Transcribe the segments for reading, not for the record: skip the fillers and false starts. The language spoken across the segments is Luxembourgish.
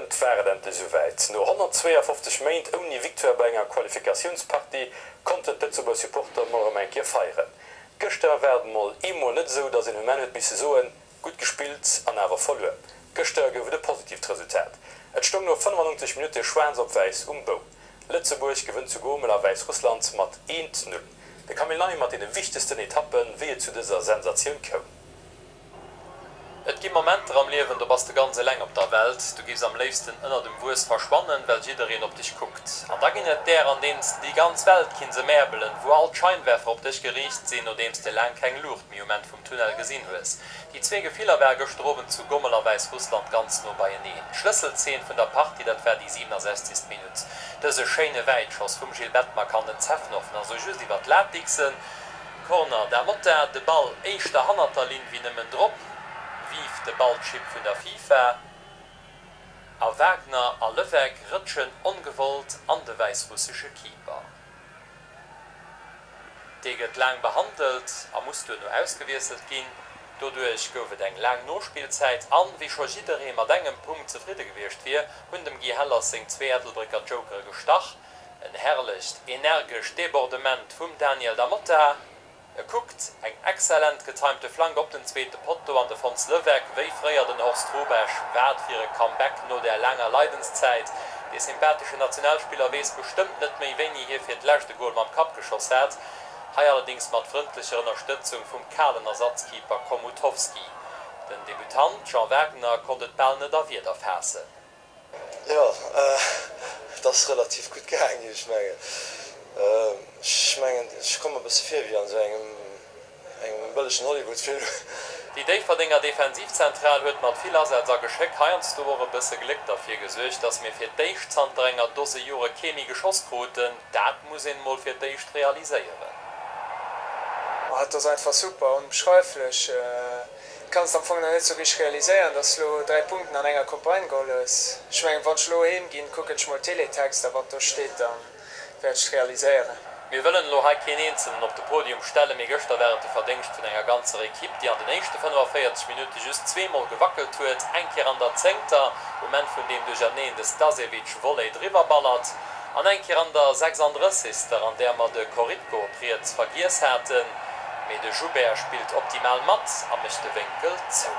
Owend war et endlech esouwäit. No 152 Méint ouni Victoire bei enger Qualifikatiounspartie konnten d'Lëtzebuerger Supporter mol erëm eng Kéier feieren. Gëschter war et mol eemol net esou, datt een um Enn huet misse soen, Gutt gespillt an awer verluer. Gëschter gouf et e positiivt Resultat. Et stoung no 95 Minutte schwaarz op wäiss um Bou. Lëtzebuerg gewënnt zu Gomel a Wäissrussland mat 1, 0. De Camille Ney mat deene wichtegsten Etappen, wéi et zu dëser Sensatioun koum. Et gi Momenter am Liewen, do bass de ganz eleng op der Welt. Du giffs am léifsten ënnert dem Wues verschwannen, well jiddereen op dech kuckt. An da ginn et där, an deenen s de déi ganz Welt kinns emäerbelen, wou all d'Scheinwerfer op dech geriicht sinn, nodeems de laang keng Luucht méi um Enn vum Tunnel gesinn hues. Déi zwee Gefiller ware gëschter Owend zu Gomel a Wäissrussland ganz no beieneen. D'Schlësselzeen vun der Partie, dat war déi 67. Minutt. Dëse schéine Wäitschoss vum Gilles Bettmer kann den Zevnov nach sou just iwwer d'Lat diksen. Corner Da Motta, de Ball éischter hannert der Linn wéi nëmmen drop. Vive de Ballchip vun der FIFA. A Wagner a Levegh rëtschen ongewollt an de wäissrussesche Keeper. Dee gëtt laang behandelt a muss duerno ausgewiesselt ginn. Doduerch gouf et eng laang Nospillzäit an, wéi scho jidderee mat engem Punkt zefridde gewiescht wier, hunn dem Guy Hellers seng zwee Ettelbrécker Jokere gestach. En herrlecht, energescht Debordement vum Daniel Da Mota. E kuckt, eng exzellent getimte Flank op den zweete Potto an de Fons Levecq, wéi fréier den Horst Hrubesch. Wat fir e Comeback no där laanger Leidenszäit! Dee sympathesche Nationalspiller weess bestëmmt net méi, wéini hie fir d'lescht e Gol mam Kapp geschoss hat. Hei allerdéngs mat frëndlecher Ënnerstëtzung vum kalen Ersatzkeeper Chomutowski. Den Debutant Jean Wagner konnt et bal net a Wierder faassen. Jo, et ass relativ gutt gaang, géif ech mengen. Ech mengen, ech komm mer e bësse vir wéi an esou engem, engem bëllegen Hollywood-Film. Déi Déifferdenger Defensivzentral huet mat vill Asaz a Geschéck, heiansdo och e bësse Gléck derfir gesuergt, dass mir fir d'éischt zanter enger Dose Jore kee méi geschoss kruten. Dat muss een mol fir d'éischt realiséieren. Et ass einfach super, onbeschreiflech. Kanns am Fong nach net sou richteg realiséieren, dass de lo 3 Punkten an enger Campagne geholl hues. Ech mengen, wann ech lo heem ginn, kucken ech mol Teletext a wat do steet, dann wäert ech et realiséieren. Mir wëllen elo hei keen Eenzelnen op de Podium stellen, mee gëschter war et de Verdéngscht vun enger ganzer Ekipp, déi an den éischte 45 Minutte just zweemol gewackelt huet, eng Kéier an der zéngter, um Enn vun deem Duercherneen de Stasevich Volley driwwer ballert, an eng Kéier an der 36. An där mer de Korytko op riets vergiess haten. Mee de Joubert spillt optimal mat a mécht de Wénkel zou.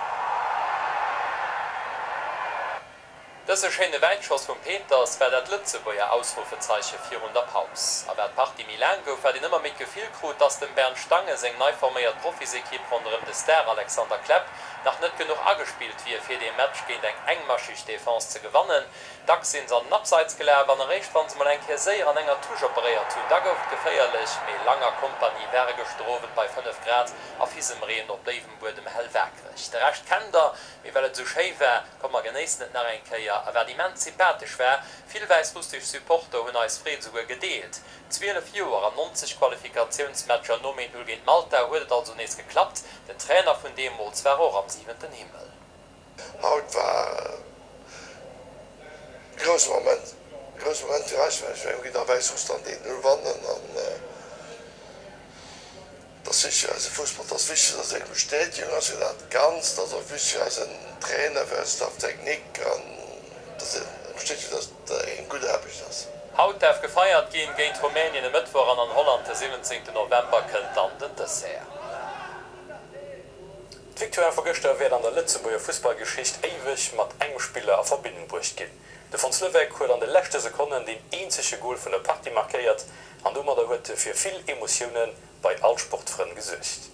Dëse schéine Wäitschoss vum Peters war dat Lëtzebuerger Ausrufezeiche virun der Paus. A wat d'Partie méi laang gouf, wat een ëmmer méi d'Gefill krut, dass dem Bernd Stange seng nei forméiert Profisekipp ronderëm de Star Alexander Klepp nach net genuch agespillt wier, fir dee Match géint eng engmaschig Defense ze gewannen. Dacks sinn se an den Abseits gelaf an eréischt wann se mol eng Kéier séier an enger Touche operéiert hunn, da gouf et geféierlech. Mee Lang a Kompanie ware gëschter Owend bei 5 Grad a Fisemreen op déiwem Buedem hellwaakreg. De Rescht kennt der, mee well et esou schéi war, komm mer genéissen et nach eng Kéier. A wat immens sympathesch war, vill wäissrussesch Supporter hunn eis Freed esouguer gedeelt. 12 Joer an 90 Qualifikatiounsmatcher nom 1, 0 géint Malta huet et also nees geklappt. Den Trainer vun deemools war och am siwenten Himmel. Haut war e grousse Moment, e grousse Moment fir eis, well ech mengen, mir ginn a Wäissrussland 1, 0 wannen an et ass wichteg fir eise Fussball, et ass wichteg, datt eng Bestätegung ass fir dat Ganzt, et ass och wichteg fir eisen Trainer, fir eise Staff technique an et ass eng Bestätegung, datt et eng gutt Aarbecht ass. Haut däerf gefeiert ginn géint Rumänien e Mëttwoch an an Holland de 17 November kënnt dann den Dessert. D'Victoire vu gëschter wäert an der Lëtzebuerger Fussballgeschicht éiweg mat engem Spiller a Verbindung bruecht ginn. De Fons Levesque huet an de leschte Sekonnen deen eenzege Gol vun der Partie markéiert an domadder huet e fir vill Emotioune bei all Sportfrënn gesuergt.